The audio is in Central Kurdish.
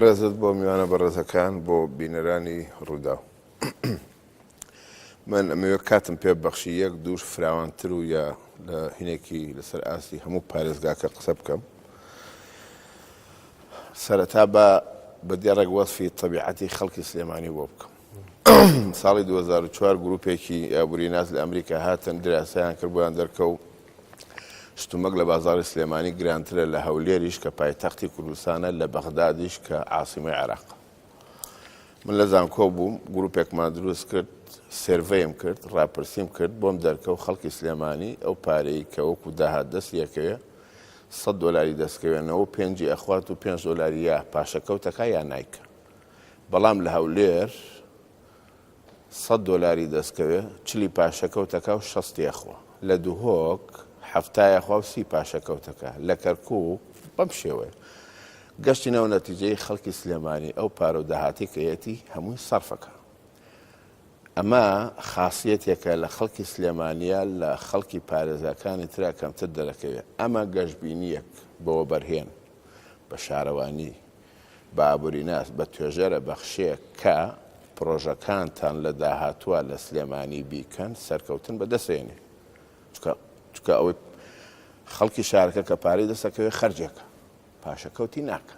ڕێزت بۆ میوانە بەڕێزەکان بۆ بینەرانی ڕووداو. من ئەمەوێ کاتم پێ بەخشی یەک دووش فراوانتر و یا لە هینێکی لەسەر ئاستی هەموو پارێزگاکە قسە بکەم. سەرەتا بە بە دێڕێک وەسفی تەبیعەتی خەڵکی سلێمانی بۆ بکەم. ساڵی 2004 گروپێکی ئابووری ناس لە ئەمریکا هاتن دراسەیان کرد بۆیان دەرکەوت شتومەک لە بازاڕی سلێمانی گرانترە لە هەولێریش کە پایتەختی کوردستانە لە بەغدادیش کە عاسیمەی عێراقە. من لە زانکۆ بووم گروپێکمان دروست کرد survey م کرد ڕاپرسیم کرد بۆم دەرکەوت خەڵکی سلێمانی ئەو پارەی کە وەکو داهات دەستی ئەکەوێ 100 دۆلاری دەستکەوێنەوە و پێنجی ئەخوات و پێنج دۆلاری یا پاشەکەوتەکە یا نایکە بەڵام لە هەولێر سەت دۆلاری دەستکەوێ چلی پاشەکەوتەکا و شەستی ئەخوا. لە دهۆک حەفتای ئەخوا و سی پاشەکەوتەکا. لە کەرکوک بەم شێوەیە. گەشتینە ئەو نەتیجەی خەڵکی سلێمانی ئەو پارە و داهاتەی کە یەتی هەمووی سەرفەکا. ئەمە خاسیەتێکە لە خەڵکی سلێمانیە لە خەڵکی پارێزگاکانی ترا کەمتر دەرەکەوێ. ئەمە گەشبینیەک بە وەبەرهێن، بە شارەوانی، بە ئابوریناس، بە توێژەرە بەخشێ کە پرۆژەکانتان لە داهاتووا لە سلێمانی بیکەن سەرکەوتن بە دەست ئێنێ. چونکە چونکە ئەوەی خەڵکی شارەکە کە پارەی دەست ئەکەوێ خەرجێکە پاشەکەوتی ناکا.